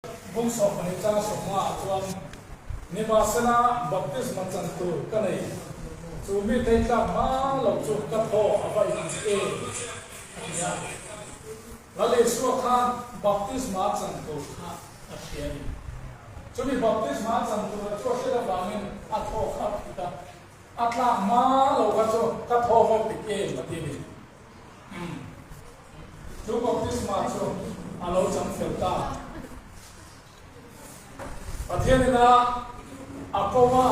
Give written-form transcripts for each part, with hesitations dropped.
Bung 12 chang 50 ah chuan, Nimahsela baptisma chan tur ka nei, chu mi thei tlak hma lo chu ka thaw a va in em, a ti a. Lal Isua khan baptisma chan tur kha a hria a ni. Chumi baptisma chan tura chu a hriat avangin a thaw kha a phit a, a tlak hma lo kha chu ka thaw va pit em, a ti a ni. Umm. Chu baptisma chu a lo chang fel ta. Pathian ina a ko a,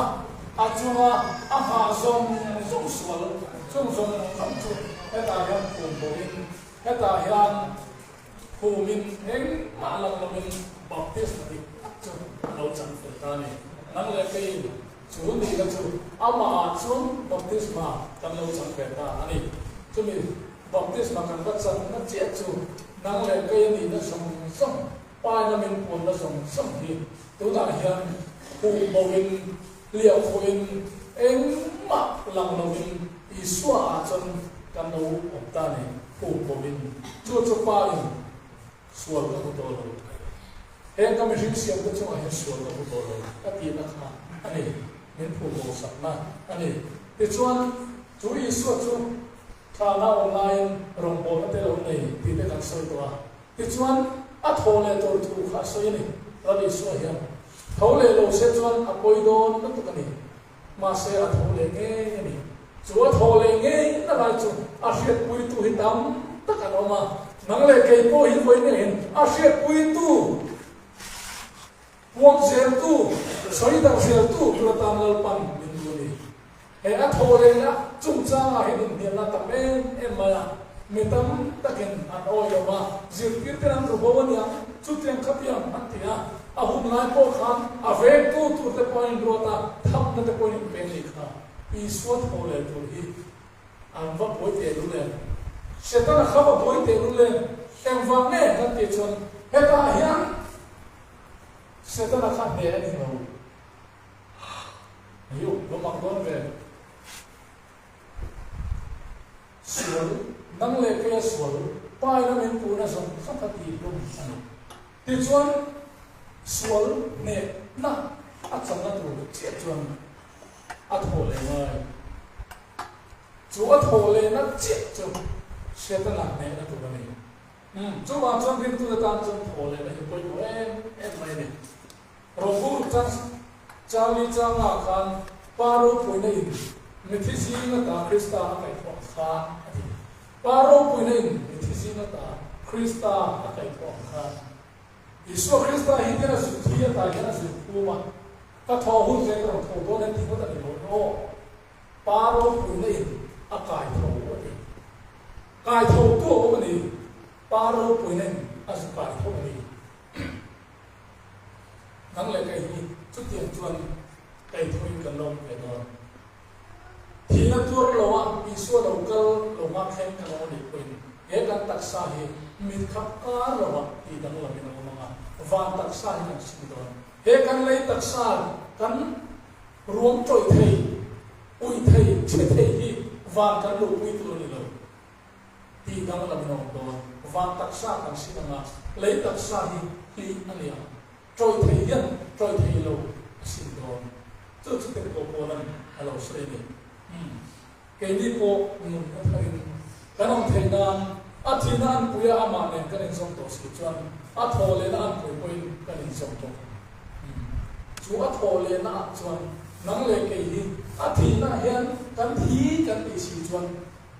a chunga a nghah zawng zawng sual chung zawng zawng chu hetah hian phum bawhin, hetah hian phumin engmah lang lovin baptisma dik tak chu a lo chang fel ta a ni. Nang leh kei Chu nihna chu amahah chuan baptisma kan lo chang ve ta a ni. Chumi baptisma kan va channa chiah chu nang leh kei a nihna zawng zawng, paina min puanna zawng zawng hi tunah hian huh boin, hliah khuhin, engmah lang lovin Isua ah chuan kan lo awm ta a ni, huh boin. Chu chu Pa in Sual ka hmu tawh lo. Heng ka mihring siamte chungah hian sual ka hmu tawh lo ka tihna kha a ni, min phuhbo sakna a ni. Tichuan, chu Isua chu thlana awm laiin rawngbawlna te lo nei tih te kan sawi tawh a. Tichuan, a thaw leh tur thu kha a sawi a ni. Ral Isua hian tho leh lo se chuan a pawi dawn lutuk a ni. Mahse a tho leh ngei a ni. Chu a tho leh ngei na lai chu a hriatpuitu hi tam tak an awm a, nang leh kei pawh hi vawi ngeiin a hriatpuitu, puang zeltu, sawi darh zeltu tur atan Lalpan min duh a ni. He a tho lehna chungchangah hian inhnialna a tam em em mai a, mi tam takin an awi lo va, zirtirten an ru bo a niang, chutiang khatiang an ti a. A hun lai pawh khan a vengtu tur te pawh an inruat a, thapna te pawh an inpeng nih kha. Isua thaw leh tur hi an va buai teh lul em? Setana kha va buai teh lul em? Engvang nge kan tih chuan hetah hian Setana kha hneh a ni lo. Ayu, va mak dawn ve. Sual, nang leh keia sual, paina min puhna zawng zawng kha tihhlum a ni. Tichuan, sual hnehna a channa tur chiah chuan a thawh leh ngai. Chu a thawh lehna chiah chu Setana hnehna tur a ni. Chuvang chuan ringtute tan chuan thawh lehna hi pawimawh em em mai a ni. Rawhbur chang Charlie Changa khan Pa ropuina in mithi zing ata Krista a kaihthawh ang khan a ti. Pa ropuina in mithi zing ata Krista a kaihthawh ang khan. Isua Krista hi hian a zuk thi atah hian a zuk phum a, ka thaw hun ve ka rawn tho dawn em tih ngawt a ni lo aw. Pa ropuina in a kaitho a ti. Kaitho tu a awm a ni. Pa ropuina in a zu kaitho a ni. Nang leh kei hi chutiang chuan kei thuin kan lo awm ve dawn. Thihna tuar lo a Isua lo kal lo nghak thleng kan awm a nih pawhin he kan taksa hi mit khap kar lo ah tih danglamin a awm ang a, van taksa hi kan sim dawn. He kan lei taksa kan ruam tawih thei, uih thei, chhe thei hi van kan luhpui tur a ni lo. Tih danglam in a awm dawn. Van taksa kan sin ang a, lei taksa hi hlih a ni ang. Tawih thei hian tawih thei lo a sin dawn. Chu chu Tirhkoh Paula'n a lo sawi a ni. Umm. Keini pawh nun a tharin kan awm theih nan a thihna an pui a, amah nen kan inzawm tawh si chuan a thawh lehna an pui pawhin kan inzawm bawk ang. Umm. Chu a thawh lehna ah chuan nang leh kei hi a thihna hian kan thi kan tih si chuan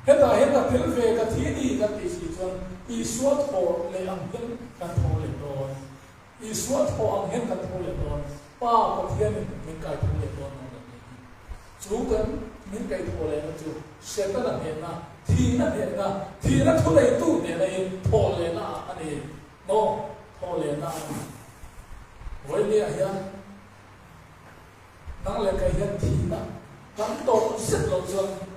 Hetah hian ka tel ve, ka thi ni kan tih si chuan Isua thaw leh ang hian kan tho leh dawn. Isua thaw ang hian kan tho leh dawn. Pa Pathianin min kai tho leh dawn ang kan tih hi. Chu kan min kai thaw lehna chu Setana hnehna, thihna hnehna, thihna thuneitu hnehna hi thaw lehna ah a ni. Maw? Thaw lehna a ni. Vawinia hian nang leh kei hian thihna kan tawrh zet loh chuan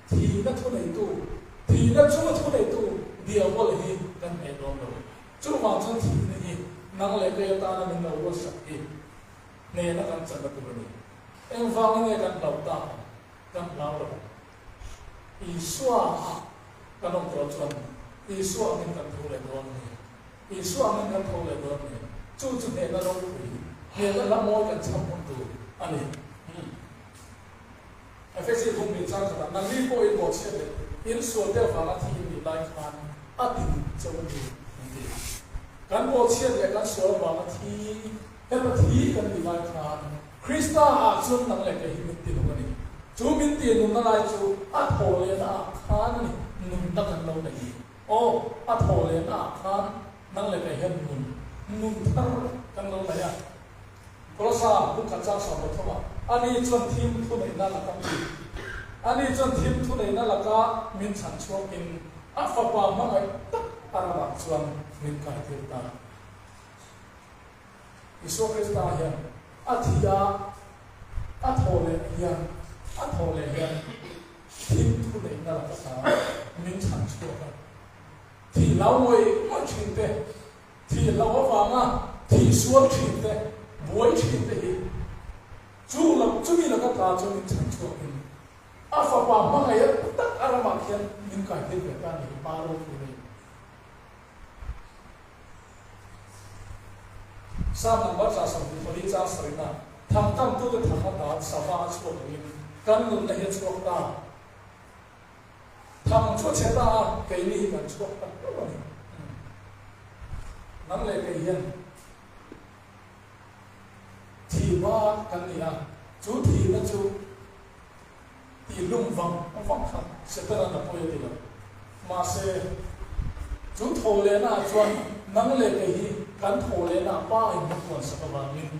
Thihna thuneitu, thihna chunga thuneitu Diabol hi kan hneh dawn lo. Chuvang chuan thihna hi nang leh kei atana min lo ruatsak hi hnehna kan channa tur a ni. Engvangin nge kan hlauh tak ang? Kan hlau lo. Isua ah kan awm tawh chuan Isua angin kan tho leh dawn a ni. Isua angin kan tho leh dawn a ni. Chu chu hnehna ropui, hnehna hla mawi kan chham hun tur a ni. Efesi thumhnih chang khatah, Nangni pawh in bawhchhiat leh in sualte avanga thi in nih lai khan a ti dik chauh a ni, an ti. Kan bawhchhiat leh kan sual avanga thi, heta thi kan nih lai khan Krista ah chuan nang leh kei hi min ti nung a ni. Chu min ti nunna lai chu a thaw lehna ah khan a ni, nunna kan lo nei ni. Aw, a thaw lehna ah khan nang leh kei hian nun, nun thar kan lo nei a. Kolosa buk khat chang sawm pathum ah, Ani chuan thim thuneihna laka mi, Ani chuan thim thuneihna laka min chhan chhuakin a fapa hmangaih tak a ramah chuan min kaitir ta. Isua Krista hian a thi a, a thaw leh hian, a thaw leh hian thim thuneihna laka ta min chhan chhuak a. Thih hlau ngawih ngawih thin te, Thih hlauh avanga thih sual thin te, buai thin te hi chu lam chumi laka tla chu min chhan chhuakin a fapa hmangaih tak a ramah khian min kaitir ve ta a ni hi Pa ropui nei. Psalm number 124 chang sarina thangkamtute thang atan sava a chhuak angin kan nunna hi a chhuak ta. Thang chu a chhe ta a, keini hi kan chhuak tak hlauh a ni. Nang leh kei hian thihma kan ni a, chu thihna chu tihlum vang vang kha Setana'n a pawi a ti lo. Mahse, chu thaw lehnaah chuan nang leh kei hi kan thaw lehnaah pa in min puansak avangin,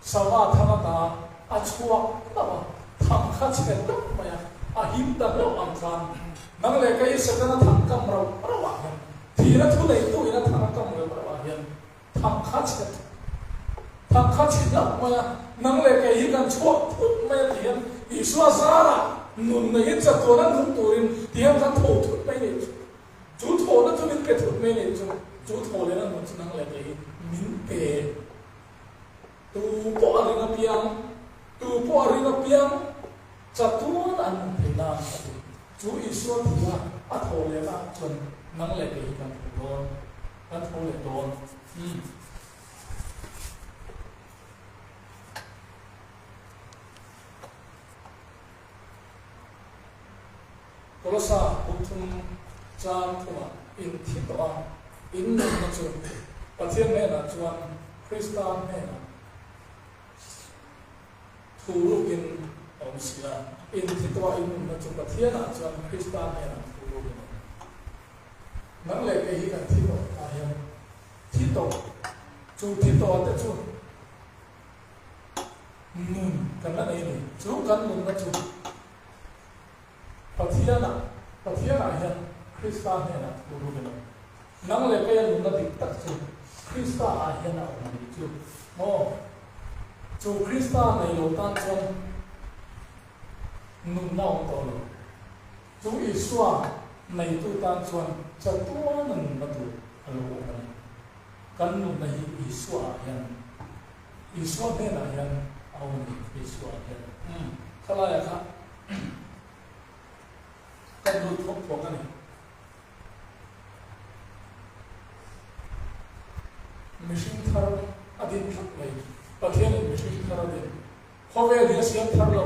Sava thang ata a chhuak hlauh a, thang kha chhe hlauh mai a, a him ta hlauh ang khan nang leh kei Setana thang kam rauh rauh ah hian, thihna thu neitu ina thang a kam rauh rauh ah hian thang kha chhe thang kha chhe hlauh mai a, nang leh kei hi kan chhuak thut mai a ti hian Isua zarah nun neiin chatuana nung turin ti hian kan tho thut mai nih chu. Chu thawhna chu min pe thut mai nih chu, chu thaw lehna nun chu nang leh kei hi min pe. Tu pawh a ring apiang, tu pawh a ring apiang chatuan an hmu thei nan a ti. Chu Isua thi a, a thaw lehna chuan nang leh kei hi kan tho dawn, kan tho leh dawn. Umm. Kolosa buk thum chang thumah in thi tawh a, in nunna chu Pathian hnenah chuan Krista hnenah thu rukin a awm si a. In thi tawh a, in nunna chu Pathianah chuan Krista hnenah thu rukin a awm. Nang leh kei hi kan thi tawh tah hian thi tawh, chu thi tawh te chu nun kan la nei a ni. Chu kan nunna chu Pathianah, Pathianah hian Krista hnenah thu ru ve lo. Nang leh keia nunna dik tak chu Krista ah hian a awm a nih chu maw? Chu Krista nei lo tan chuan nunna awm tawh lo. Chu Isua neitu tan chuan chatuana nunna tur a lo awm a ni. Kan nunna hi Isua ah hian Isua hnenah hian a awm a ni, Isua ah hian. Umm, khalaiah kha kan lut phawk phawk a ni. Mihring thar a din tlat mai. Pathianin mihring thar a din. Khawvel hi a siam thar lo.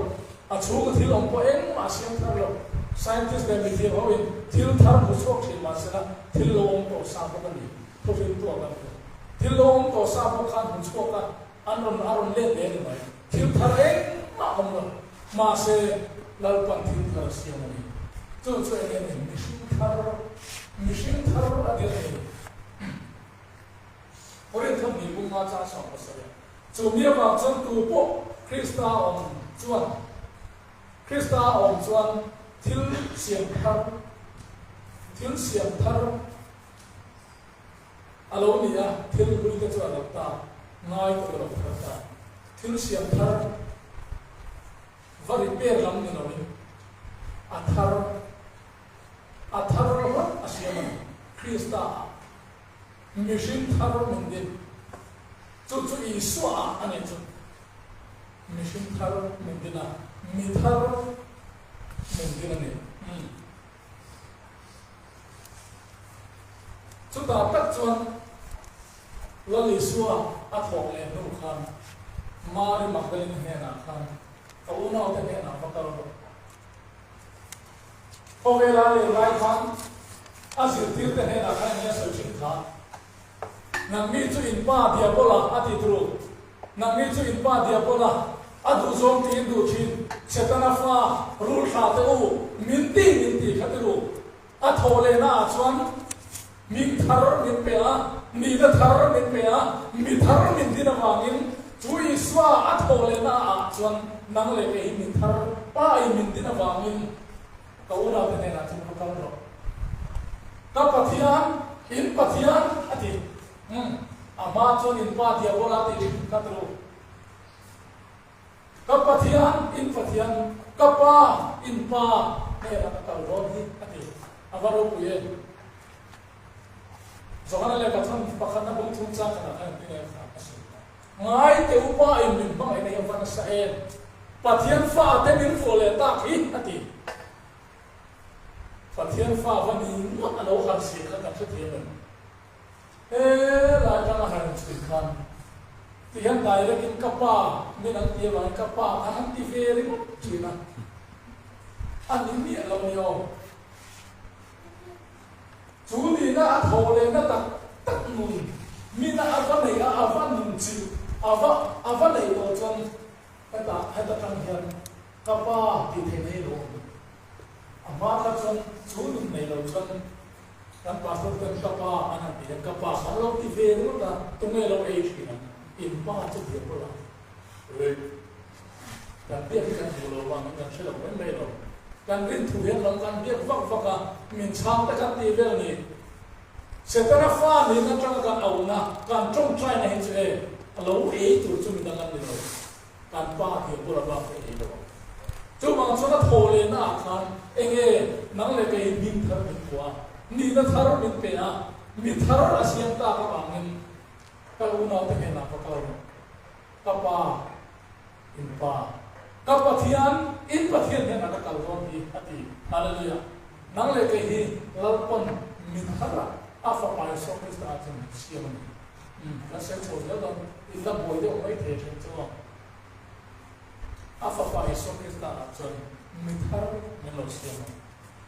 A chhunga thil awm pawh engmah a siam thar lo. Scientist leh mithiam hoin thil thar hmu chhuak thin mahsela thil lo awm tawh sa bawk a ni. Thuhrin tuah kan hmu. Thil lo awm tawh sa bawk kha an hmu chhuak a, an rawn a rawn let leh a ni mai. Thil thar engmah awm lo. Mahse, Lalpan thil thar a siam a ni. Chu chu eng nge ni? Mihring thar, mihring thar a dil a ni. Korinth hnih bunga chang 17. Chu mi avang chuan tu pawh Krista awm chuan Krista awm chuan thil siam thar thil siam thar a lo ni a, thil hlui te chu a lo ta ngai tawh a lo thar ta. Thil siam thar va repair lam ni loin a thar a thar hlawt a siam a ni Krista ah. Mihring thar min din. Chu chu Isua ah a ni chu. Mihring thar min din a, mi thar min din a ni. Umm. Chutah tak chuan. Lal Isua a thawk leh hnu khan Mari Magdalene hnenah khan ka unaute hnenah va kal rawh. Khawvela len lai khan a zirtirte hnenah khan enge a sawi thin kha? Nangni chu in pa Diabola a ti turu. Nangni chu in pa Diabola a duhzawng tiin duh thin. Setana fa rul thla teh u, min ti min ti kha ti ru. A thawh lehna ah chuan ming thar min pe a, nihna thar min pe a, mi thar min din avangin chu Isua a thawh lehna ah chuan nang leh kei hi mi thar pa in min din avangin ka unaute hnenah chuan va kal rawh. Ka Pathian, in Pathian a ti. Umm, a hma chuan in pa Diabola tih thin kha turu. Ka Pathian, in Pathian, ka Pa, in Pa hnenah ka kal dawn hi a ti. A va ropui em! Johana lehkha thawn pakhatna bung thum chang khatah khan engtin nge kha a sawi ta. Ngai teh upa in min hmangaihna hi a va nasa em! Pathian fate min vuah leh tak hi a ti. Pathian fa va ni ngawt a lo har zia kha kan hrethiam em? He lai atanga har in chhui khan ti hian direct in ka pa min an ti avangin ka pa khan an ti ve ringawt thin a, a ni miah lo ni aw. Chu nihna a thaw lehna tak tak nun mina a va neih a, a va nun chilh a va a va neih tawh chuan Hetah, heta tang hian ka pa tih theih nei lo awm. A hma kha chuan chu nun nei lo chuan kan pastor ten ka pa an han ti hian ka pa kha an lo ti ve ringawt a, tunge lo ei thin ang, in pa chu diam bawlh ang. Ui, kan biak hi kan duh lo vangin kan hre lo mai mai lo. Kan rin thu hian lam kan biak vak vak a, min chhang te kan tih vel ni. Setana fa nin atanga kan auhna, kan tawngtaina hi chu e, a lo ei tur chu midang an ni lo. Kan pa thiam bula bak te ei lo ang. Chuvang chuan a thaw lehna ah khan enge nang leh kei hming thar min phuah a, nihna thar min pe a, mi thar a siam tak avangin ka unaute hnenah va kal rawh. Ka pa. In Pa, ka Pathian, in Pathian hian a ka kal dawn hi, a ti. Hallelujah! Nang leh kei hi Lalpan min thar a, a Fapa Isua Krista ah chuan min siam a ni. Umm, kan sawi chho zel dawn, in la buai deuh mai thei then chu a. A Fapa Isua Krista ah chuan mi thar min lo siam a.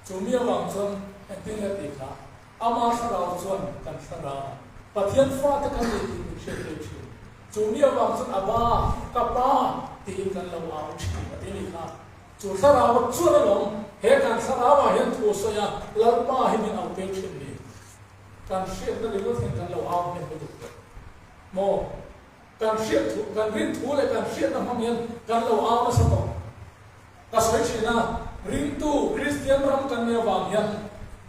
Chu mi avang chuan engtin nge tih kha? Ama thlarau chuan kan thlarau Pathian fate kan ni tih min hriat thei thin. Chu mi avang chuan Abba, ka Pa tiin kan lo au thin a ti ni kha. Chu thlarau chuan alawm he kan thlarauah hian thu sawi a, Lalpa hi min au tir thin ni. Kan hriatna ringawt hian kan lo au hnem lutuk tawh maw? Kan hriat thu, kan rin thu leh kan hriatna hmang hian kan lo au nasa tawh. Ka sawi thin a, ringtu Kristian ram kan nih avang hian,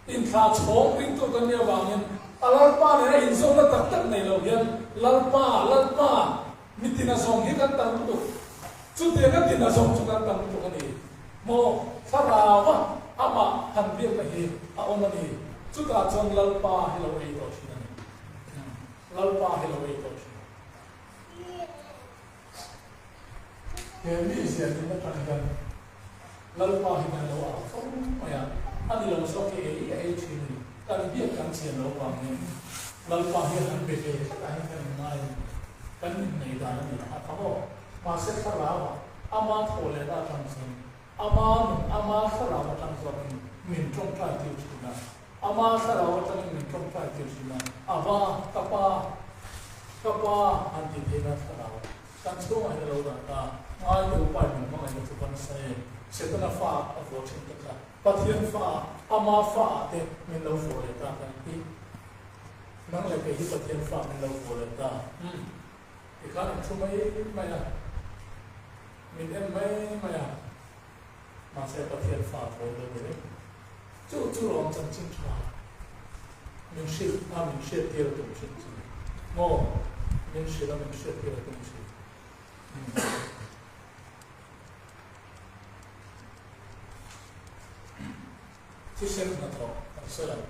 inthlah chhawng ringtu kan nih avangin a Lalpa nena inzawmna tak tak nei lo hian Lalpa, Lalpa, mi tina zawng hi kan tam lutuk. Chutianga tina zawng chu kan tam lutuk a ni. Maw, Thlarauva amah han biakna hi a awm a ni. Chutah chuan Lalpa hi lo ei tawh thin a ni. Lalpa hi lo ei tawh thin. He mi ziahnin atang hian Lalpa hi kan lo au fo mai a, a ni lo zawk hi ei a ei thin a ni. Kan biak kan chian lo vangin Lalpa hian an be ve tlatah hian kan inngai a ni. Kan innei dan a ni a kha maw? Mahse thlarauah ama thaw lehna atang chuan ama nun, ama thlarau atang zawkin min tawngtai tir thin a. Ama thlarau atangin min tawngtai tir thin a, Ava, ka pa, ka pa, han ti theihna thlarau kan chhungah hian a lo dah ta. Ngai deuh pa in min hmangaihna chu va nasa em? Setana fa a vuah thin te kha Pathian fa, ama fa ah te min lo vuah leh ta kan ti. Nang leh kei hi Pathian fa min lo vuah leh ta. Umm, tikhan an thu mai mai a, min en mai mai a. Mahse Pathian fa tho lo ni reng. Chu chu lawm chanchin tha min hrilh a min hriattir a tum thin chu ni maw? Min hrilh a min hriattir a tum thin. Thisen hnathawh kan sawi ang.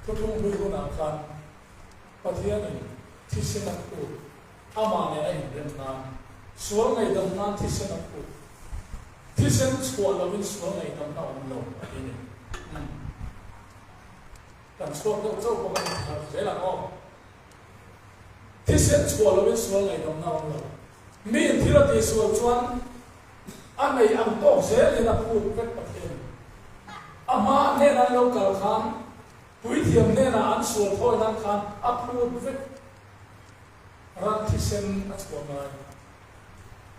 Thuthlung hlui hunah khan Pathianin thisen a phut Amah nen a inrem nan, sual ngaihdam nan thisen a phut. Thisen chhuah lovin sual ngaihdamna a awm lo a ti a ni. Umm. Kan chhuak deuh chauh bawk a ni thar zel. zel ang aw. Thisen chhuah lovin sual ngaihdamna a awm lo. Miin thil a tihsual chuan a nei ang tawk zelin a phut vek Pathianin. A hma hnena an lo kal khan puithiam hnenah an sual thawi nan khan a phut vek ran thisen a chhuah ngai.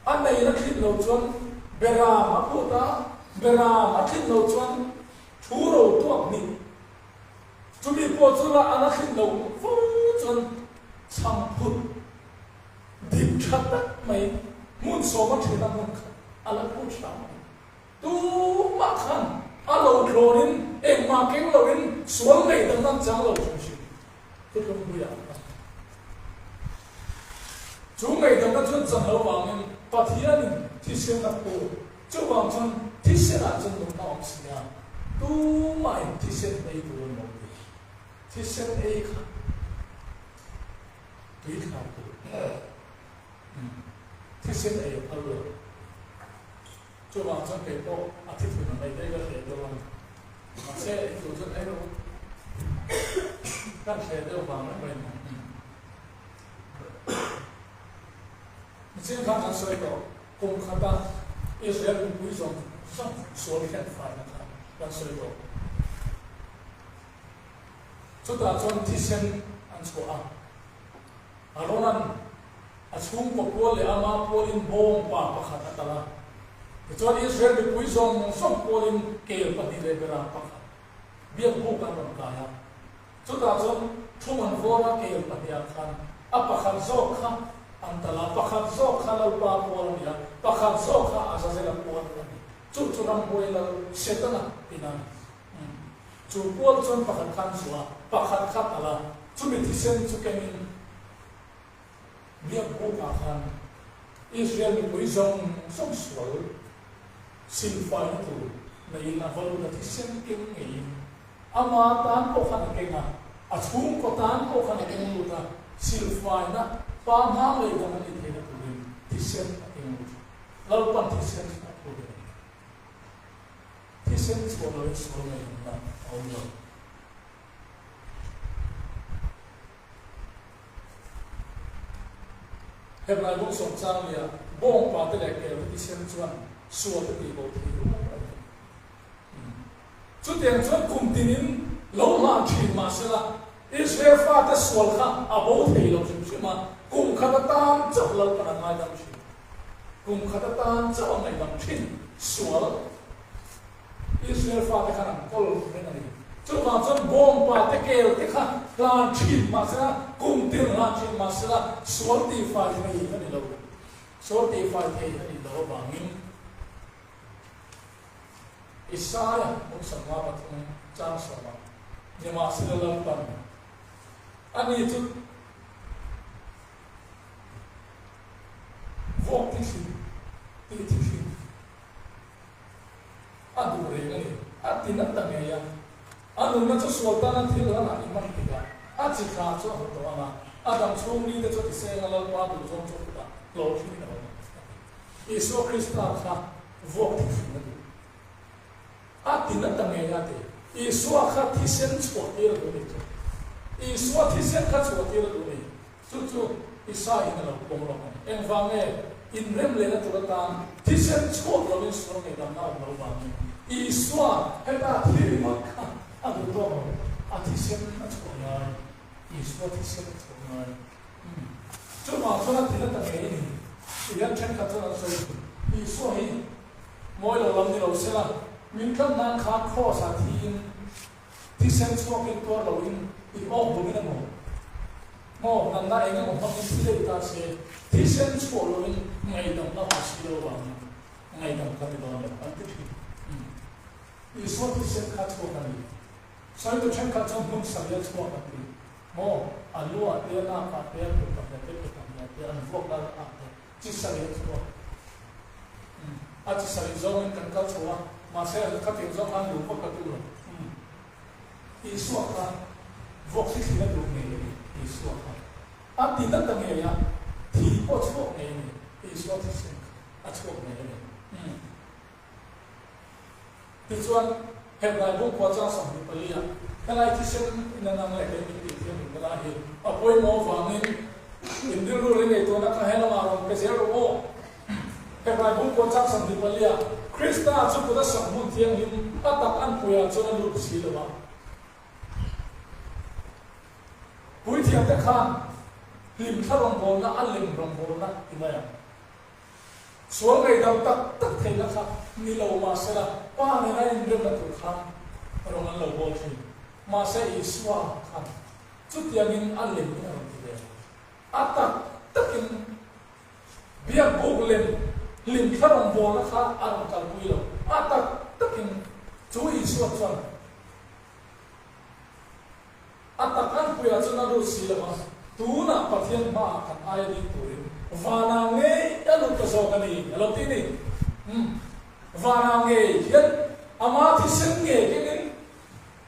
A nein a thlin lo chuan beram a phut a, beram a thlin lo chuan thu ro tuak hnih. Chumi pawh chu la an a thlin lo fo chuan chhangphut dik tha tak mai hmun sawma thina hmun khat a la phut hram a ni. Tumah khan a lo thlawnin engmah keng loin sual ngaihdam nan chang lo hrim hrim thuthlung hluiah an hmang. Chu ngaihdamna chuan chan lo vangin Pathianin thisen a phur. Chuvang chuan thisenah chuan nunna awm si a, tumahin thisen ei tur an lo ti. Thisen ei kha tui thlau tur. Thisen ei a phal lo. Chuvang chuan kei pawh a thithun ang ei daih ka hreh deuh a ni. Mahse ei tur chuan ei rawh u. Kan hreh deuh vang reng reng ang. Nichin khan kan sawi tawh, kum khata Israel mipui zawng zawng sual hian faina kha kan sawi tawh. Chutah chuan thisen an chhuah a. Aaron-a'n a chhungkaw pual leh ama pualin bawngpa pakhat a talh a. Tichuan Israel mipui zawng zawng pualin kel pahnih leh beram pakhat biakbuk an rawn kai a. Chutah chuan thum an vawr a kel pahnihah khan a pakhat zawk kha an talh a, pakhat zawk kha Lalpa pual a ni a, pakhat zawk kha Azazela pual a ni. Chu chu ramhuai lal Setana tina a ni. Chu pual chuan pakhat kha an zuah a, pakhat kha talh a, chumi thisen chu kengin Biakbukah khan Israel mipui zawng zawng sual silfaina tur neiin a va lut a, thisen keng ngeiin ama tan pawh khan a keng a, a chhungkaw tan pawh khan a keng lut a, silfaina pa hma lei dang a nih theihna turin thisen a keng lut. Lalpan thisen a phur a ni. Thisen chhuah loin sual ngaihawmna a awm lo. Hebrai bawng sawm chang nia bawngpa te leh kel te thisen chuan sual te tih bo thei rual a ni. Chutiang chuan kum tinin lo hlan thin mahsela Israel fate sual kha a bo thei lo hrim hrim a, kum khat atan chauh Lalpan a ngaidam thin. Kum khat atan chauh a ngaihdam thin sual. Israel fate khan an kawl reng a ni. Chuvang chuan bawngpa te kel te kha hlan thin mahsela, kum tir hlan thin mahsela sual tihfai thei a ni lo. Sual tihfai thei a nih loh avangin Isaia hmun 53 chang sawmah nimahsela Lalpan ani chu vuak tithlim tih thithlim A duh reng a ni. A ti nat ta ngei a. A nunna chu sual tana thil hlanah i hman tikah a chi thla chu a hmu tawh ang a, a dam chhung ni te chu ti seng a Lalpa duh zawng chu kutah hlawhtling in a awm ang a ti. Isua Krista kha vuak thi hrim a duh. A ti nat ta ngei a ti. Isua kha thisen chhuah tir a duh ni chu. Isua thisen kha chhuah tir a duh ni. Chu chu Isaiin a lo pawm lawk a ni. Engvang nge inrem lehna tur atan thisen chhuak lovin sual ngaihdamna a awm lo vangin Isua heta thi ringawt kha a duh tawk lo, a thisen a chhuah ngai. Isua thisen a chhuah ngai. Umm. Chuvang chuan a thil a ta ngei a ni. Ti hian thenkhat chuan an sawi thin. Isua hi mawi lo lam ni lo sela, min tlan nan kha kraws-ah thiin Thisen chhuakin tuar loin in awk dumin emaw, maw natna eng emaw hmangin thi daih ta se, thisen chhuah loin ngaihdamna awm si lo vangin ngaihdam kan ni dawn lo an ti thin. Umm. Isua thisen kha chhuak a ni. Sawitu thenkhat chuan hmun saria chhuak an ti. Maw, a lu ah te, a nak ah te, a kut pahnih te, ke pahnih te, an vuak lal ah te, chi saria chhuak. Umm. A chi sarih zawngin kan kal chho a, mahse khatiang zawng khan luh vak ka tum lo. Umm. Isua kha vuak thli thlin a duh ngei a ni, Isua kha. A ti nata ngei a, thi pawh a chhuak ngei a ni, Isua thisen kha a chhuak ngei a ni. Umm. Tichuan, Hebrai bungkua chang 24 ah, Helai thisen in a nang leh kei min tih thiam in helai. pawimawh avangin in rilru leh ngaihtuahna kha helamah rawn pe zel rawh aw. Hebrai bungkaw chang 24 ah Krista chu kut a sak hmun thianghlim a tak anpuiah chuan a lut si lo a. Puithiamte khan hlimthla rawngbawlna a lem rawngbawlna ti mai ang. Sual ngaihdam tak tak theihna kha ni lo mahsela Pa nena inremna tur khan rawng an lo bawl thin. Mahse Isua khan chutiangin a lem in a rawn ti ve lo. A tak takin biak buk lem hlimthla rawngbawlna kha a rawn kalpui lo. A tak takin chu Isua chuan A tak an puiah chuan a lut si lo a, tunah Pathian hmaah kan aia ding turin vanah ngei a lut ta zawk a ni, a lo ti ni. Umm, vanah ngei hian ama thisen ngei kengin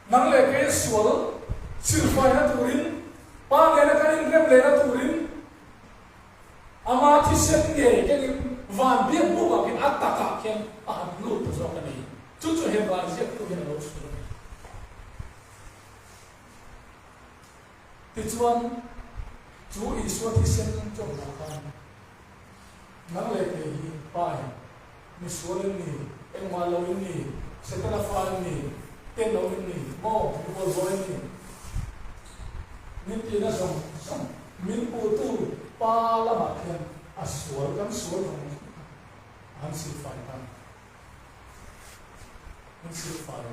nang leh kei sual silfaina turin, Pa nena kan inrem lehna turin ama thisen ngei kengin van biak bukah khian a takah khian a han lut ta zawk a ni. Chu chu he van ziaktu hian a lo chhun a ni. Tichuan, chu Isua thisen chawhmah khan, Nang leh kei hi Pa in, misual in ni, engmah lo in ni, Setana fa in ni, ten lo in ni, maw, mi bawlhhlawh in ni, min tihna zawng zawng min puhtu Pa lamah khian a sual kan sual vang vang kha a han silfai ta. Min silfai.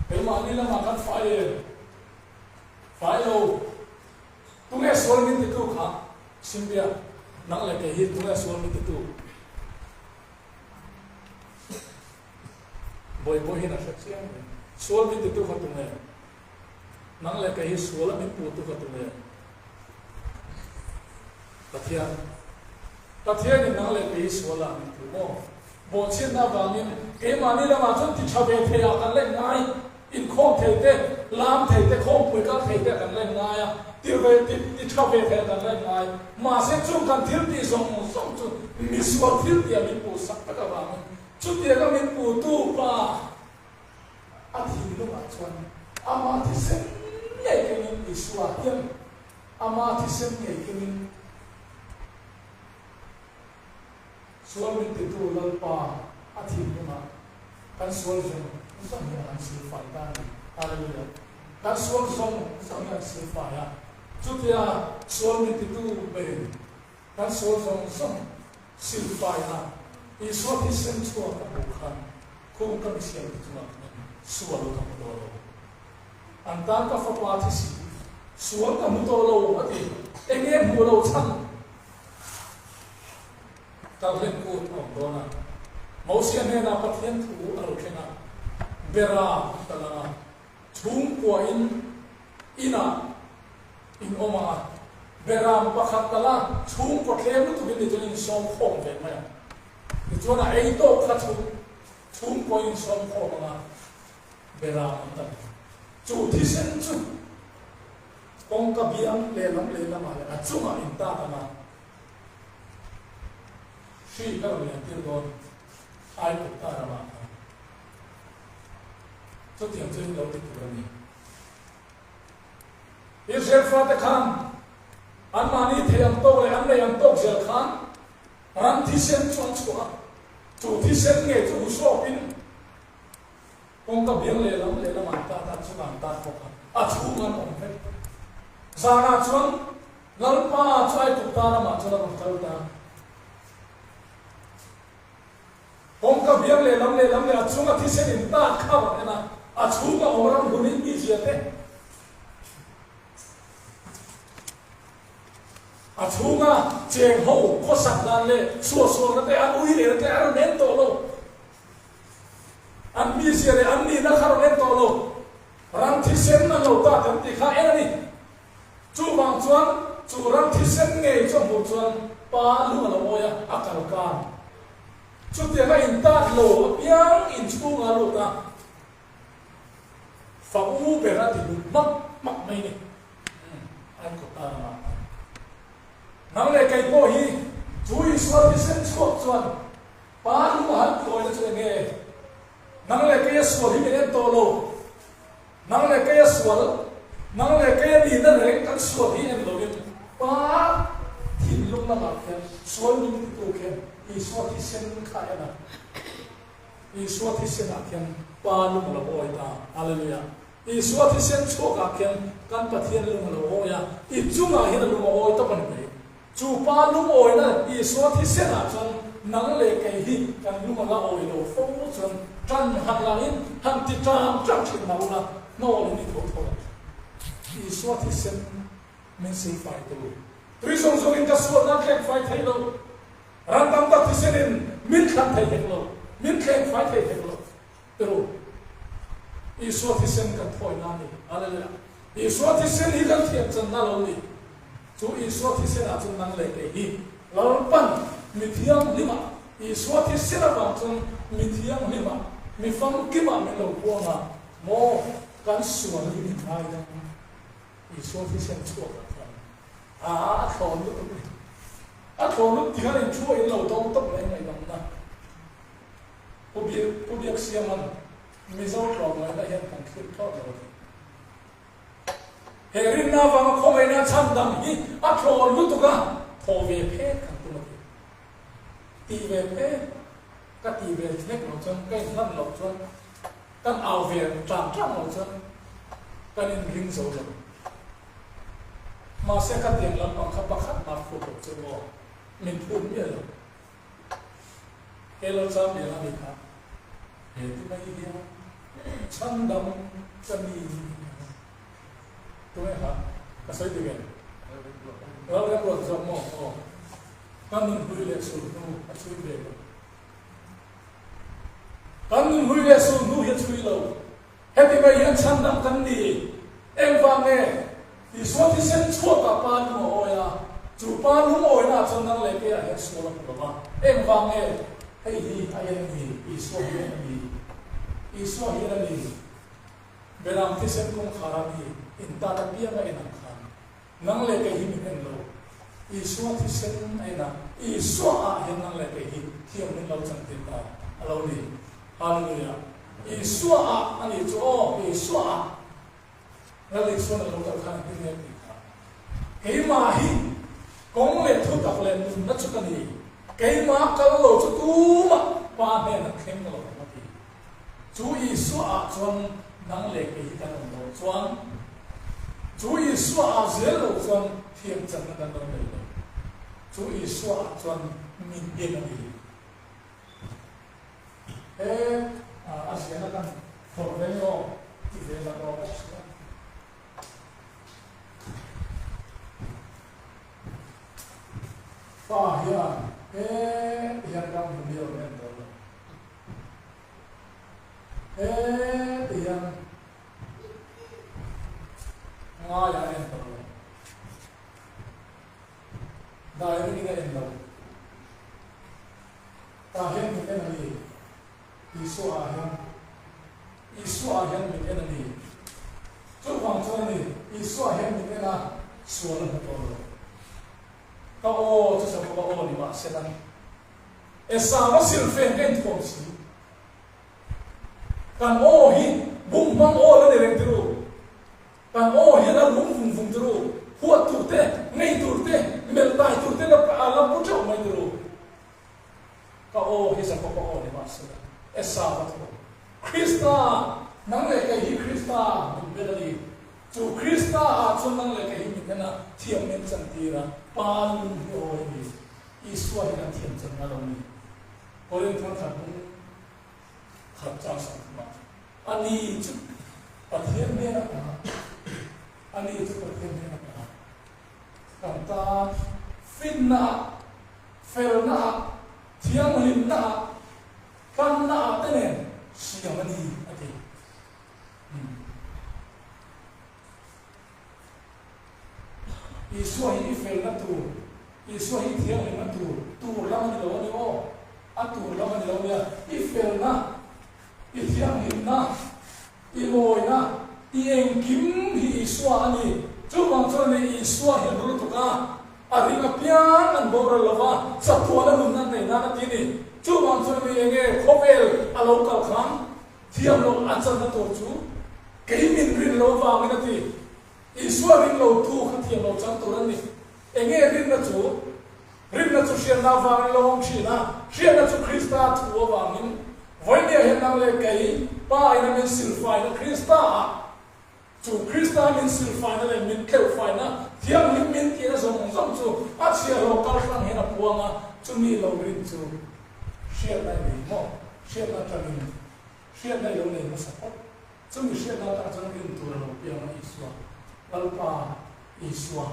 Keimahni lamah kan fai em? Fai lo. Tunge sual min titu kha? Simbia, nang leh kei hi tunge sual min titu? Bawibawi hian a hre chiang mai. Sual min titu kha tunge? Nang leh kei hi suala min puhtu kha tunge? Pathian. Pathianin nang leh kei hi suala min puh maw? Bawhchhiatna avangin keimahni lamah chuan ti tha ve thei ah kan la inngai, inkhawm thei te, lam thei te, khawmpui kal thei te ah kan la inngai a, ti ve ti ti tha ve thei ah kan la inngai. Mahse chung kan thil tih zawng zawng chu misual thil tih ah min puh sak tak avangin chutianga min puhtu pa a thinlungah chuan ama thisen ngei kengin Isua hian ama thisen ngei kengin Sual min titu Lalpa a thinlungah kan sual zawng zawng hi a han silfai ta a ni. Hallelujah. Kan sual zawng zawng hi a han silfai a. Chutia sual min titu berin kan sual zawng zawng silfai a, Isua thisen chhuak a hmuh khan khung ka misiamte chungah khan sual ka hmu tawh lo. An tan ka fapa thisi sual ka hmu tawh lo a ti. Enge hmuh lo chhan? Kalhlen kut a awm dawn a. Mosia hnenah Pathian thu a lo thleng a, Bera an ta lang a, chhungkuain inah in awm ang a, Beram pakhat tala chhungkaw tlem lutukin ni chuan insawm khawm ve mai ang. Tichuan a ei tawk kha chhung chhungkuain insawm khawm ang a, Beram an ta lang. Chu thisen chu kawngka biang lehlam lehlamah leh a chungah intat ang a. Hri ka rawn lian tir dawn ai kut ta ramah khan chutiang chu in lo ti tur a ni. Israel fate khan anmahni thei ang tawk leh an nei ang tawk zel khan ram thisen chu an chhuah a, chu thisen nge chu husawpin Kawngka biang lehlam lehlam an tat a, chungah an tat bawk a, a chhung an awm vek. Zanah chuan Lalpa chu Aigupta ramah chuan a rawn kal ta. Kawngka biang lehlam lehlam leh a chunga thisen in tat kha a rawn en a, a chhunga awm ram hun in mi zia te, a chhunga cheng ho khawsak dan leh suahsualna te an ui lehna te a rawn en tawh lo. An mizia leh an nihna kha rawn en tawh lo. Ram thisen an lo ta kan tih kha en a ni. Chuvang chuan chu ram thisen ngei chu a hmuh chuan pa lu a lo awi a, a kal kan. Chutianga intat lo apiang inchhunga lut a, fa u ber a ti lut hmak hmak mai ni. An kawt ta ramah khan. Nang leh kei pawh hi chu Isua thisen chhuak chuan Pa lu a han tawina chu enge? Nang leh kei a sual hi min en tawh lo. Nang leh kei a sual, nang leh kei a nihna reng kan sual hi en loin. lamah khian sual min titu khian Isua thisen kha a en a. Isua thisenah khian Pa lung a lo awi ta. Hallelujah. Isua thisen chhuakah khian kan Pathian lung a lo awi a, i chungah hian a lung a awi tawp a ni mai. Chu Pa lung awina Isua thisenah chuan nang leh kei hi kan lung a la awi lo fo chuan tan han lahin han ti tang tang thin mah ula hnawlin i tho tho ang. Isua thisen min silfai tu. Tui zawng zawngin ka sualna a thleng fai thei lo. Ram tam tak thisenin min thlan thei hek lo, min thleng fai thei hek lo. Tiru, Isua thisen kan thawi na a ni. Hallelujah. Isua thisen hi kan thiam channa lo ni. Chu Isua thisenah chuan nang leh kei hi Lalpan mi thianghlimah, Isua thisen avang chuan mi thianghlimah, mi famkimah min lo puang a, maw kan sual hi min ngaidam. Isua thisen chhuakah khan a a thlawn lutuk ni. A thlawn lutuk ti khan inthu a in lo dawng tawp mai ngaihdamna. Pu Biak Pu Biaksiaman Mizo tlawmngaihna hian kan thlir thlawt lo a ti. He rinna avanga khawngaihna chhandam hi a thlawn lutuk a, thaw ve phet kan tum a ti. Tih ve phet ka tih ve hlek loh chuan ka inhlan loh chuan kan au ve tlang tlang loh chuan kan inring zo lo. Mahse khatiang lampang kha pakhat mah phut loh chu maw min phut miah lo. He lo cham lian a ni kha. He ti mai hian chhandam ka ni tunge kha ka sawi dik em? Lalremruat zawk maw? Aw. Ka nunhlui leh sulhnu a chhui ve lo. Kan nunhlui leh sulhnu hi a chhui lo. Heti mai hian chhandam kan ni. Engvang nge? Isua thisen chhuakah pa lung a awi a, chu pa lung awina ah chuan nang leh keiah hian sual a hmu lo va. Engvang nge? Hei hi a en a ni, Isua hi en a ni. Isua hi en a ni. Beram thisen kawngkhar a mi intat apiang a en ang khan nang leh kei hi min en lo. Isua thisen a en a, Isua ah hian nang leh kei hi thiam min lo chantir ta a lo ni. Hallelujah. Isua ah a ni chu aw, Isua ah. Lal Isuan a lo kal khan engtin nge a tih kha? Keimah hi kawng leh thutak leh nunna chu ka ni, keimah kal lo chu tumah Pa hnenah thleng ka lo awm a ti. Chu Isua ah chuan nang leh kei hi kan awm loh chuan, chu Isua ah zel lo chuan thiam channa kan lo nei lo. Chu Isua ah chuan min en a ni. He a ziahna kan phawrh ve nge aw ti ve la rawh bawk si a. Pa hian he ti hian ram hmu mi a rawn en dawn lo. He ti hian ngaia a en tawh lo. Direct in a en lo. Tah hian min en a ni. Isua ah hian Isua ah hian min en a ni. Chuvang chuan a ni, Isua hian min en a, sual a hmu tawh lo. Ka aw chu Jakoba aw ni mah se la, Esau-a silfen ka inthuam si. Kan aw hi bum hmang aw la ni reng tiru. Kan aw hian a rum vung vung tiru. Huat tur te, ngei tur te, melh tai tur te la la pu teuh mai tiru. Ka aw hi Jakoba aw ni mahse Esau a tho. Krista, nang leh kei hi Krista min bel a ni. Chu Krista ah chuan nang leh kei hi min en a, thiam min chantir a, Pa lung hi aw a ni. Isua hi kan thiam chan nga lo ni. Korinth thangkhat bung khat chang sangthumah, A ni chu Pathian hnen a kang a, a ni chu Pathian hnen a kang a, kan tan finna ah, Felna ah, thianghlimna ah, tlanna ah te nen siam a ni, a ti. Umm. Isua hi i felna tur, Isua hi i thianghlimna tur, tur lam a ni lo a ni aw. A tur lam a ni lo nia. I felna, i thianghlimna, I mawina, i engkim hi Isua a ni. Chuvang chuan ni Isua hi an lutuk a, a ring apiang an boral lo va, chatuan a nun an nei nan a ti ni. Chuvang chuan ni enge khawvel a lo kal khan thiam loh a channa tur chu kei min rin lo vangin a ti. Isua ring lo tu kha thiam lo chang tur an ni. Enge rinna chu? Rinna chu hriatna avangin lo awm thin a, hriatna chu Krista thu avangin. Vawinia hian nang leh kei, Pa ina min silfaina Krista-ah, chu Krista min silfaina leh min tleuhfaina thianghlim min tihna zawng zawng chu a chhiahhlawh kal hrang hian a puang a, chumi lo rin chu hriatna i nei maw? Hriatna atangin hriatna i lo nei hmasa phawt. Chumi hriatna atang chuan rin tur a lo piang a, Isua, Lalpa Isua,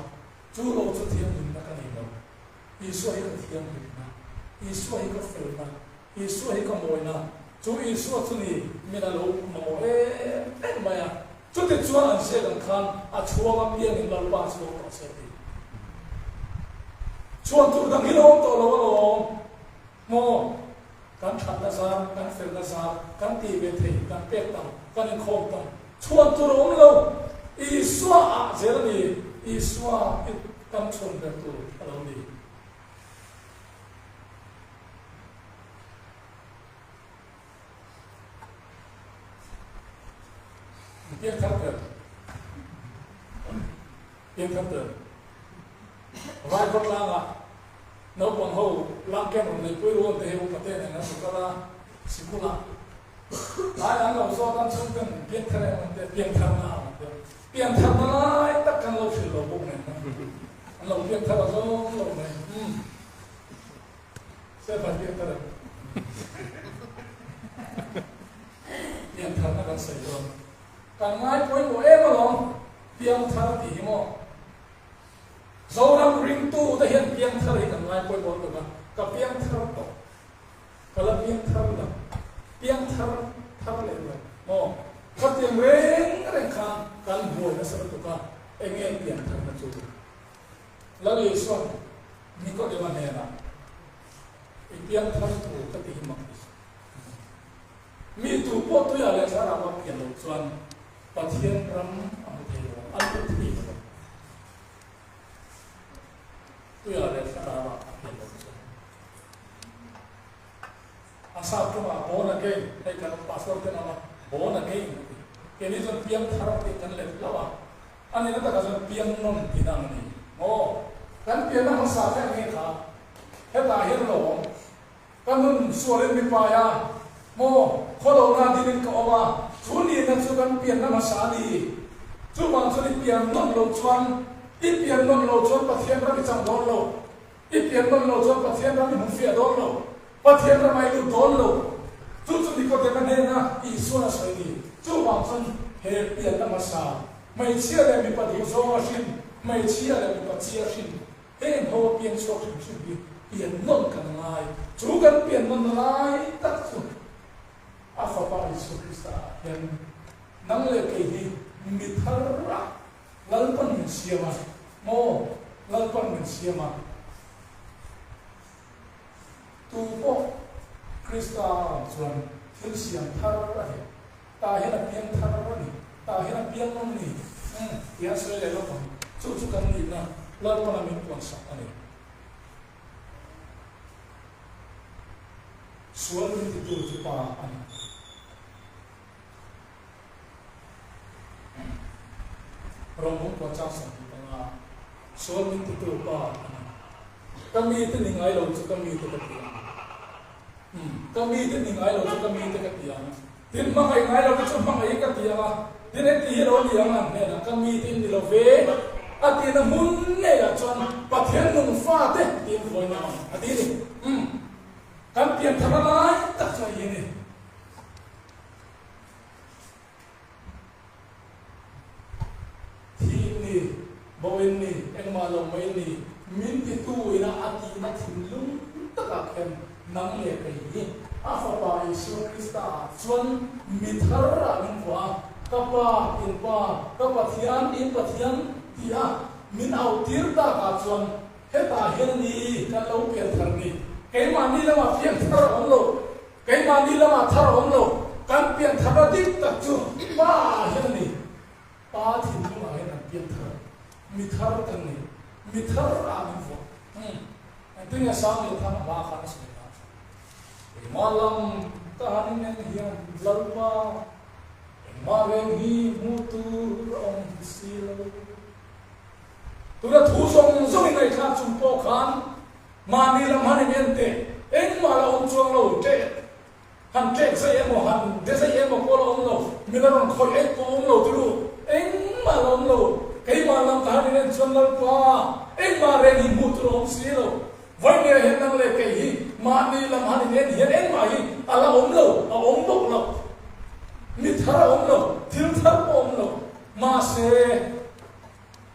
chu lo chu thianghlimna ka nei lo. Isua hi ka thianghlimna, Isua hi ka felna, Isua hi ka mawina, chu Isua chu ni min a lo mamawh em em mai a. Chuti chuan an ziak ang khan a chhuang apiangin Lalpa a chhuang tawh se ti. Chhuan tur dang hi lo awm tawh lo alawm. Maw? Kan thatna zar, kan felna zar, kan tih ve thei, kan pek tam, kan inkhawm tam. Chhuan tur a awm lo. Isua ah zel a ni. Isua hi kan chhuan ber tur a lo ni. Piang thar tel. Piang thar tel. Vai khawtlangah naupang ho lang ken rawn neipui rual te hi upa te nen an lo kal a, sikulah lai an lo zawt an chhungten piang thar em an tia, piang thar na an tia. Piang thar na lai tak kan lo hrilh lo bawk nen an lo piang thar a zawng lo mai. Umm. Stephen piang thar em? Piang thar na kan sawi dawn. Kan ngai pawimawh em alawm piang thar tih hi maw? Zoram ringtu te hian piangthar hi kan ngai pawimawh lutuk a, ka piangthar tawh, ka la piangthar lo, piangthar thar leh lo maw? Khatiang reng reng khan kan buai nasa lutuk a, enge piangtharna chu? Lal Isua'n Nikodema hnenah, I piangthar tur ka ti hi mak ti suh. Mi tu pawh tuiah leh thlarau a pian loh chuan Pathian ram a hmu thei lo, a lut thei lo. Tuiah leh thlarau a pian loh chuan. A sap tawngah born again, hei kan pastor te nana born again a ti. Keini chuan piang thar tih kan let hlauh a, a nihna takah chuan piang nawn tihna ang a ni. Maw? Kan pianna hmasa kha eng nge kha? Hetah hian lo awm. Ka nun sualin mi pai a, maw, khawlohna dinin ka awm a, chu nihna chu kan pianna hmasa a ni. Chuvang chuan i pian nawn loh chuan, i pian nawn loh chuan Pathian ram i chang dawn lo. I pian nawn loh chuan Pathian ram i hmu fiah dawn lo. Pathian ram a i lut dawn lo. Chu chu Nikodema hnena Isua'n a sawi ni. Chuvang chuan he pianna hmasa, hmeichhia leh mipa duhzawng a hrin, hmeichhia leh mipa chi a hrin, Heng ho a piang chhuak hrim hrim hi pian nawn kan ngai. Chu kan pian nawnna lai tak chu a Fapa Isua Krista ah hian nang leh kei hi mi thar a Lalpan min siam a, maw Lalpan min siam a, tu pawh Krista a awm chuan thil siam thar a ni. Tah hian a piang thar a ni, tah hian a piang nawn a ni, umm, tih a sawi leh lawk ang. Chu chu kan nihna Lalpana min puansak a ni. Sual min titu chu pa a ni. Rawng puan chang 25, Sual min titu pa a ni. Ka mite ni ngai lo chu ka mite ka ti ang. Umm, ka mite ni ngai lo chu ka mite ka ti ang. Tin, hmangaih ngai lo te chu hmangaih ka ti ang a, tin heti hi lo ni ang an hnenah ka mite in ni lo ve a tihna hmun ngeiah chuan Pathian nung fate tiin vawi ngam ang a ti a ni. Umm, kan pianthar a lai tak chu hei hi a ni. Thi in ni, bo in ni, engmah lo mai in ni, min titu ina a tihna thinlung takah khian nang leh kei hi a Fapa Isua Krista ah chuan mi thar ah min vuah a, ka Pa, in Pa, ka Pathian, in Pathian tih a min autir takah chuan hetah hian a ni kan lo pian thar ni, keimahni lamah pian thar a awm lo. Keimahni lamah thar a awm lo, kan pian tharna dik tak chu Pa ah hian a ni. Pa thinlungah hian kan pian thar, mi thar kan ni, mi thar ah min vuah. Umm, engtin nge sang leh thang hla khan a sawi ta? Keimah lam ka han inen hian Lalpa, engmah reng hi hmuh tur a awm si lo. Tuna thu zawng zawng i ngaihthlak chung pawh khan. Mahni lam han in en teh, engmah la awm chuang lo, ṭeh han ṭek zai emaw, han de zai emaw pawh la awm lo, min a rawn khawih eih pawh awm lo tulu, engmah la awm lo. Keimah lam ka han in en chuan Lalpa, engmah reng hi hmuh tur a awm si lo. Vawinia hian nang leh kei hi mahni lam han in en hian engmah hi a la awm lo, a awm bawk lo. Mi thar a awm lo, thil thar pawh a awm lo. Mahse,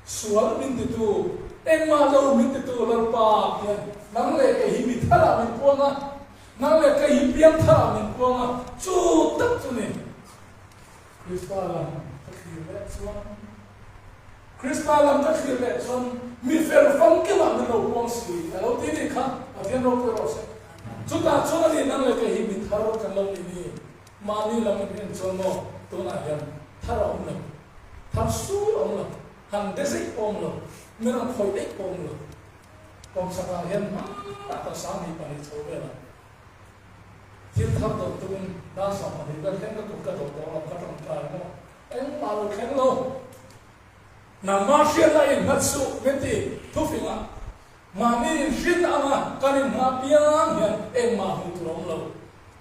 sual min titu, engmah lo min titu Lalpa hian nang leh kei hi mi tharah min puang a, nang leh kei hi piang tharah min puang a, chu tak chu ni. Krista lam ka thlir leh chuan, Krista lam ka thlir leh chuan mi fel famkimah min lo puang si a lo ti nih kha Pathian ropui rawh se. Chutah chuan a ni nang leh kei hi mi thar kan lo ni ni. Mahni lam in en chuan maw tunah hian thar a awm lo, thar sur a awm lo, han de zeih pawh a awm lo, mi rawn khawih eih pawh a awm lo. Kawmchakah hian hmanah tak 22 chho velah Thil thar dawt tumin dar 12 vel thleng ka kut ka dawt tawh lo, ka tawngtai maw? Engmah lo thleng lo. Nangmah hriatna innghat suh min ti thufingah mahni inhrin anga kan inngah piang hian engmah hmuh tur a awm lo.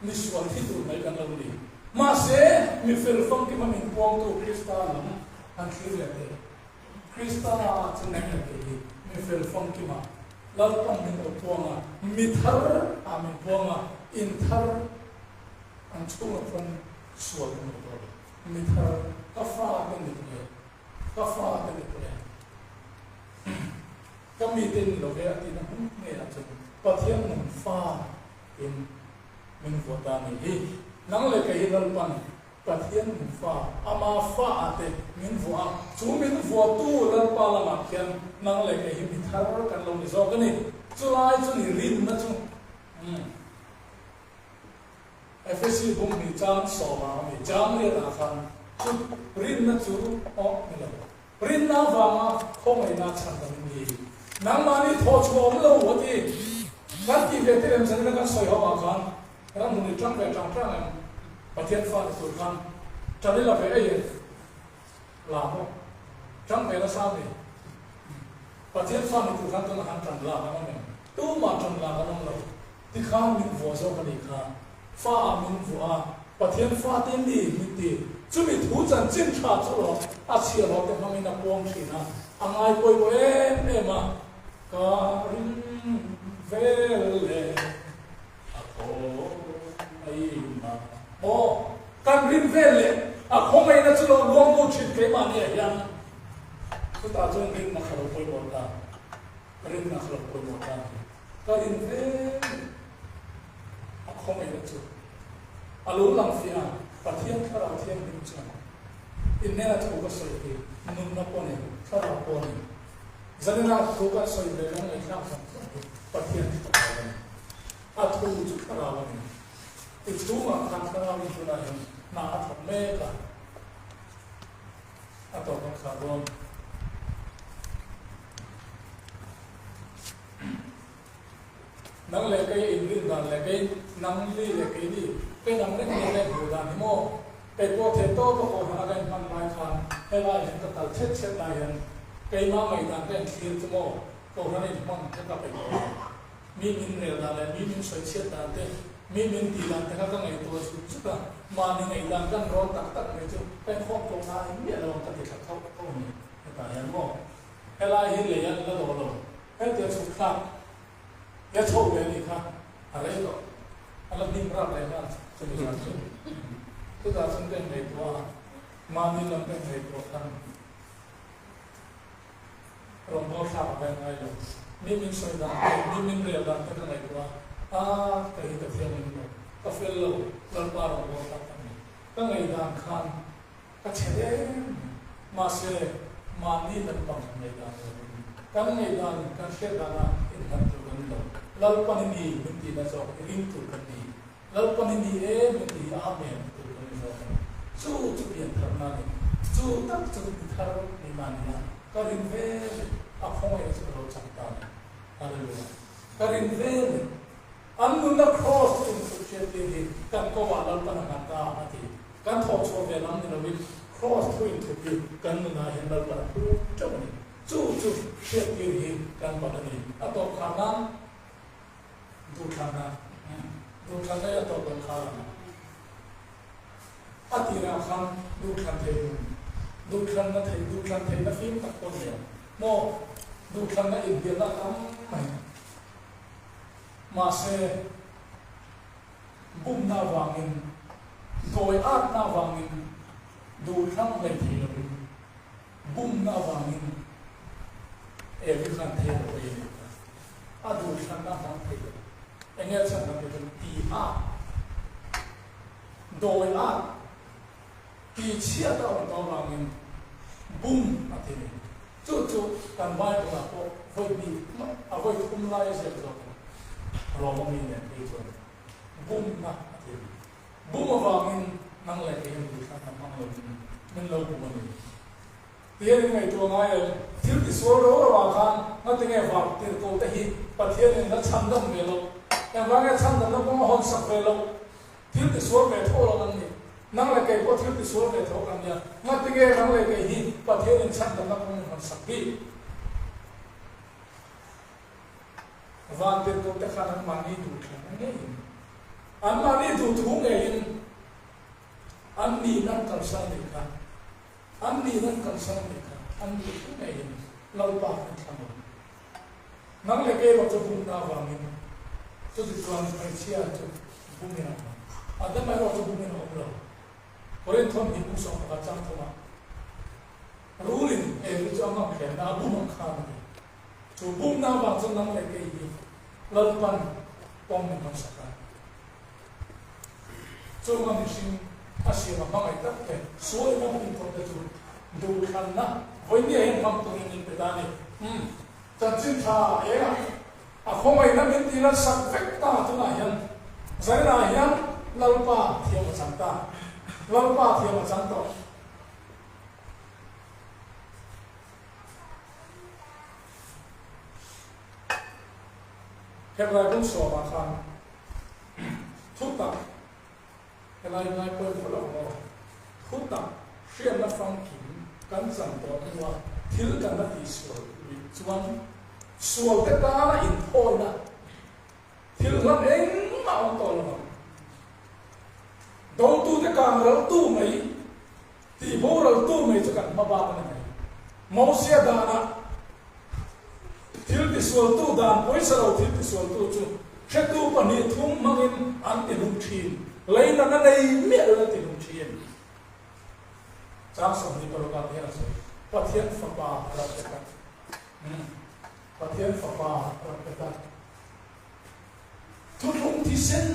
Mi sual thi tur mai kan lo ni. Mahse, mi fel famkima min puangtu Krista lam han thlir leh teh. Krista ah chu nang leh kei hi mi fel famkim a, Lalpan min lo puang a, mi thar ah min puang a, in thar an chhungah chuan sual kan lo dawn a, mi thar ka fa te ni tawh e, ka fa te ni tawh e, ka mi te ni lo ve a tihna hmun ngeiah chuan Pathian nung fa in min vuah ta a ni hi. Nang leh kei hi Lalpan Pathian min fa, ama fa ah te min vuah a, chu min vuahtu Lalpa lamah khian nang leh kei hi mi thar kan lo ni zawk a ni. Chulai chu ni rinna chu umm Efesi bung hnih chang sawmah a mi chang riatah khan chu rinna chu awh ni lo. Rinna avanga khawngaihna chhan kan ni. Nangmahni thawh chhuah awm lo a ti. Kan tih ve te lem zanina kan sawi ho ah khan ram hmun i tang ve tang tang em? Pathian fa ni tur khan tan i la ve ei em? La maw? Tang ve nasa mi? Pathian fa ni tur khan tunah khan tan lak an awm em? Tumah tan lak an awm lo. Tikhan min vuah zawk a nih kha. Fa ah min vuah a, Pathian fate ni min ti. Chumi thu chanchin tha chu rawh a chhiahhlawh te hmangin a puang thin a, a ngai pawimawh em em a, ka ring vel e a khawngaihna. Aw, kan rin vel leh a khawngaihna chu lo luang lut thin keimahni ah hian chutah chuan rinna kha lo pawimawh ta, rinna kha lo pawimawh ta a ni. Ka rin vel a khawngaihna chu a lo lang fiah a, Pathian Thlarau Thianghlim chuan inhnena thu ka sawi hi nunna pawh ni, Thlarau pawh ni. Zanina thu kan sawi ve kan ngaihthlak zawng zawng hi Pathian Thlarau a ni. A thu chu Thlarau a ni. I chhungah khan Thlarau in tunah hian hna a thawk mek a, a tawp a khar dawn. Nang leh kei inrin dan leh kei nang li leh kei ni kei nang reng ni leh hmuh dan hi maw? Kei pawh theih tawp a kohhran a ka inhman lai khan helai hian ka kal chhet chhet lai hian keimah ngaihdan ka inthlir chu maw kohhran inhman kha ka peih tawh lo. Mi min rel dan leh mi min sawi chhiat dan te, mi min tih dan te kha ka ngaihtuah zut zut a, mahni ngaihdan kan rawn tak tak mai chu ka inkhawm tawh ngai miah lo ang ka ti thla khauh khauh a ni hetah hian maw? Helai hi lei an la dawh lo. Hetia chhuk thlak he chho ve anih kha a rei tawh. A la hnim rap leh nghal chumi zan chu. Chutah chuan ka inngaihtuah a, mahni lam ka inngaihtuah khan rawngbâwl thlak a veng ngai lo. Mi min sawi dan te, mi min rel dan te ka ngaihtuah a, ah kei hi ka thianghlim lo, ka fel lo, Lalpa rawngbâwl thlak ka ni. Ka ngaihdan khan Ka chhe em mai. Mahse, mahni lampang ngaihdan lo in kan ngaihdan kan hriat dana inhlat tur kan ni lo. Lalpan i ni min tihna zawk i ring tur kan ni. Lalpan i ni e min tih hi Amen ti tur kan ni zawk a ni. Chu chu pian tharna a ni. Chu tak chu mi thar ni mah ni a, ka rin ve leh a khawngaihna chu ka lo chang ta a ni. Hallelujah. Ka rin ve leh an nunna Kraws chu inchhut hriattir hi kan kawngah Lalpan a nghat ta a ti. Kan thawh chhuah ve lam ni loin Kraws thu inthup hi kan nunah hian Lalpan a phur teuh a ni. Chu chu hriattir hi kan bat a ni. A tawp khar nan. Duhthlanna, Duhthlanna hi a tawp kan khar ang. A tirah khan duhthlan thei nun, duhthlanna thei, duhthlan theihna fim tak pawh nei ang maw? Duhthlanna inbialna a tam mai. Mahse, bumna avangin, dawi atna avangin duhthlang hlei thei lovin, bumna avangin Evi khan thei lo ei a ni ta. A duhthlanna a hmang thei lo. Enge a chhan kan tih chuan ti a, dawi a, ti chhiat a awm tawh avangin bum a ti a ni. Chu chu kan Bible ah pawh vawi hnih a vawi thum lai a ziak zawk a ni. Roma mi nen phei chuan bumna a ti a ni. Bum avangin nang leh kei an duhthlanna hmang lovin min lo bum a ni. Tihian in ngaihtuah ngai em? Thil tisual ro ro ah khan ngatinge vak tirhkoh te hi Pathianin la chhandam ve loh? Engvange chhandamna kawng a hawn sak ve loh? Thil tisual ve tho lo an ni. Nang leh kei pawh thil tisual ve tho kan nia. Ngatinge nang leh kei hi Pathianin chhandamna kawng in hawn sak bik? Van tirhkoh te khan anmahni duhthlanna ngeiin, anmahni duhthu ngeiin an nihna an kalsan nih kha. An nih an kalsan a nih kha, an duh thu ngeiin Lalpa khan thlang lo. Nang leh kei erawh chu bumna avangin chuti chuan hmeichhia chu bumin a awm ang. Adama erawh chu bumin a awm lo. Korinth thawmhnih bung 11 chang thumah Rulin Evi chu a ngam hlemna a bum ang khan a ti. Chu bumna avang chuan nang leh kei hi Lalpan pawm min hmansak a. Chunga mihring a siam a hmangaih tak te, sualin a bum tawh te chu duhthlanna vawinia hian hmang turin min pe ta a ni. Umm, chanchin tha engah a khawngaihna min tih lan sak vek ta tunah hian zaninah hian Lalpa thiam a chang ta. Lalpa thiam a chang tawh. Hebrai bung sawmah khan Thutak, helai ngai pawimawh lo maw? Thutak hriatna famkim kan chan tawh hnua thil kan la tihsual luih chuan sualte tana inthawina thil hlan engmah awm tawh lo ang. Dotute kang raltu mai, tihboraltu mai chu kan hma bak a ni mai. Mosia danah Thil tisualtu dan pawisa lo thil tisualtu chu hretu pahnih thum hmangin an ti hlum thin, leina na nei miah lo an ti hlum thin. Chang 26 ah hian a sawi, Pathian Fapa rat pe ta. Pathian Fapa rat pe ta. Thuthlung thisen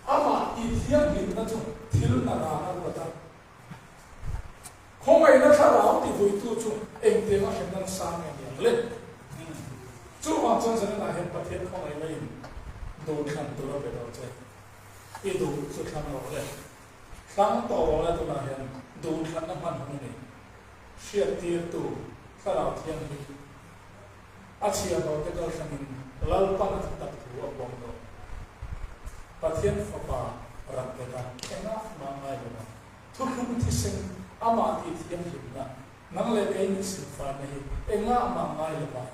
amah tihthianghlimna chu thil na ran a ruat a. Khawngaihna thlarau tivuitu chu engtiang a hremna nasa nge ni ang le? Chuvang chuan zaninah hian Pathian khawngaihna in duh thlan tur a pe lo che. I duh chu thlang rawh le. Thlang tawh rawh le tunah hian duh thlanna hman hun a ni. Hriattirtu Thlarau Thianghlim a chhiar lo te kal thlangin Lalpan a thutak thu a puang tawh. Pathian Fapa rat bet a engah mah ngai lo va. Thuthlung thisen amah tih thianghlimna, nang leh kei min silfaina hi engah mah ngai lo va,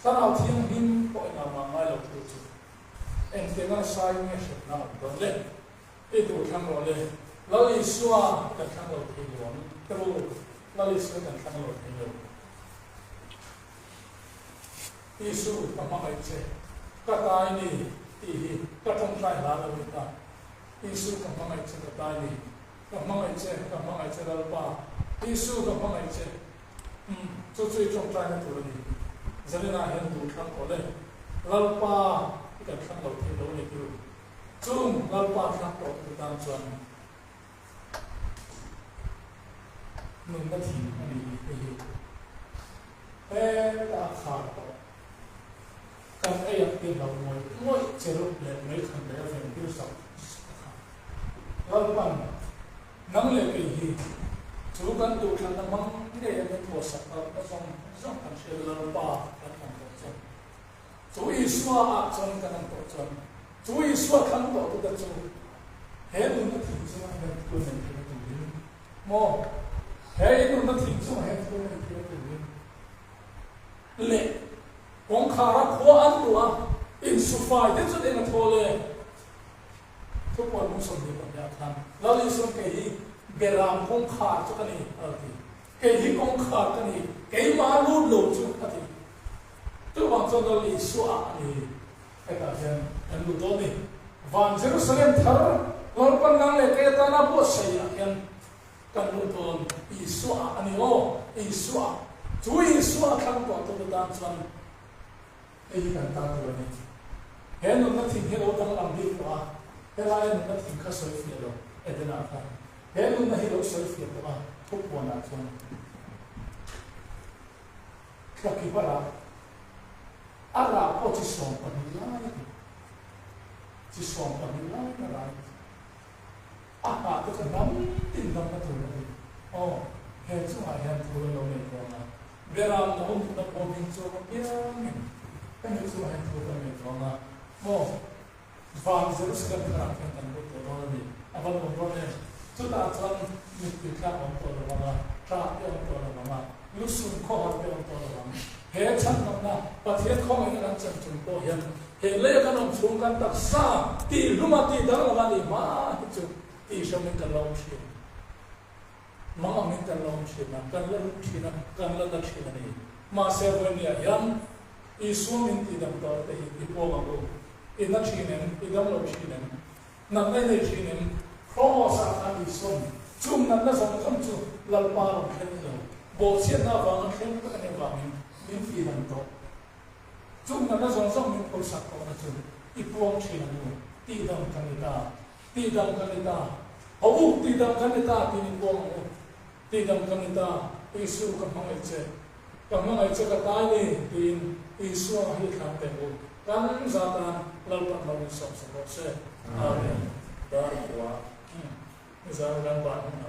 Thlarau Thianghlim pawh engah mah ngai lo thu chu engtiang a sai nge hremna awm dawn le? I duh thlang rawh le, Lal Isua kan thlang lo thei lo ang, Tru, Lal Isua kan thlang lo thei lo. Isu, ka hmangaih che, ka ta i ni tih hi ka tawngtai hla lo ni ta. Isu ka hmangaih che ka tai ni. Ka hmangaih che, ka hmangaih che Lalpa. Isu ka hmangaih che. Umm, chu chu i tawngtaina tur a ni. Zaninah hian duh thlang aw le. Lalpa i kan thlang lo thei lo a ni tih u. Chung Lalpa thlang tawh tu tan chuan nunna thim a ni hei hi. Hetah a khar tawh. Kan ei ang tih hlauh ngawih ngawih cherub leh meikhan leh a ventir sak sak a kha. Lalpan, nang leh kei hi chu kan duhthlanna hmang ngei a min tuahsak lalna zawng zawng kan hriat Lalpa kan awm tawh chuan, chu Isua ah chuan kan awm tawh chuan, chu Isua thlang tawh tute chu he nunna thing chungah hian thu nei thei turin maw? He nunna thing chungah hian thu nei thei turin leh kawngkhara khua an luh a. Insufai te chuan eng a thawl e? Thupuan hmung 22 ah khan Lal Isuan kei hi Beram kawngkhar chu ka ni a lo ti. Kei hi kawngkhar ka ni, keimah lut lo chu a ti. Chuvang chuan Lal Isua ah a ni hetah hian kan lut dawn ni. Van Jerusalem thar Lalpan nang leh kei atana buatsaih ah hian kan lut dawn. Isua ah a ni aw, Isua ah. Chu Isua a thlang tawh tute tan chuan Hei hi kan tan tur a ni. He nunna thing hi lo danglam bik tawh a, helaia nunna thing kha sawi fiah lo, Edena khan he nunna hi lo sawi fiah tawh a, thupuanah chuan tlaki barah a rah pawh chi 12 lai a ti. Chi 12 lai a rah a ti. A hnah te chu hnam tin damna tur a ni. Aw, he chungah hian thu an lo nei dawn a. Beram no nunna pawh hming chu a piangin hemi chungah hian thu kan nei dawn a. Maw, van Jerusalem tharah khian kan lut tawh dawn a ni. A va nuam dawn em! Chutah chuan mittui tlak a awm tawh lo vang a, ṭah te a awm tawh lo vang a, lusum khawhar te a awm tawh lo vang. He chhandamna Pathian khawngaihna kan chan chung pawh hian he leia kan awm chhung kan taksa tihhluma tihdanglam a nih hma hi chu tihhreuhin kan la awm thin. Mang angin kan la awm thin a, kan la rum thin a, kan la na thin a ni. Mahse vawinia hian Isua min tihdam tawhna te hi i puang ang u. I na thin em? I dam lo thin em? Natna i nei thin em? Kross-ah khan Isua'n chung natna zawng zawng chu Lalpa rawn thleng ni lo, bawhchhiatna avanga thleng vek a nih avangin min tihdam tawh. Chung natna zawng zawng min phursak tawhna chu i puang thin ang u, tihdam kan ni ta, tihdam kan ni ta, haw u, tihdam kan ni ta tiin i puang ang u, tihdam kan ni ta, Isu ka hmangaih che, ka hmangaih che ka tai ni tiin Isua hi thlang teh u, kan za tan Lalpan lo in sawmsak rawh se. Amen. Dar khua, nizan kan ban hun ang.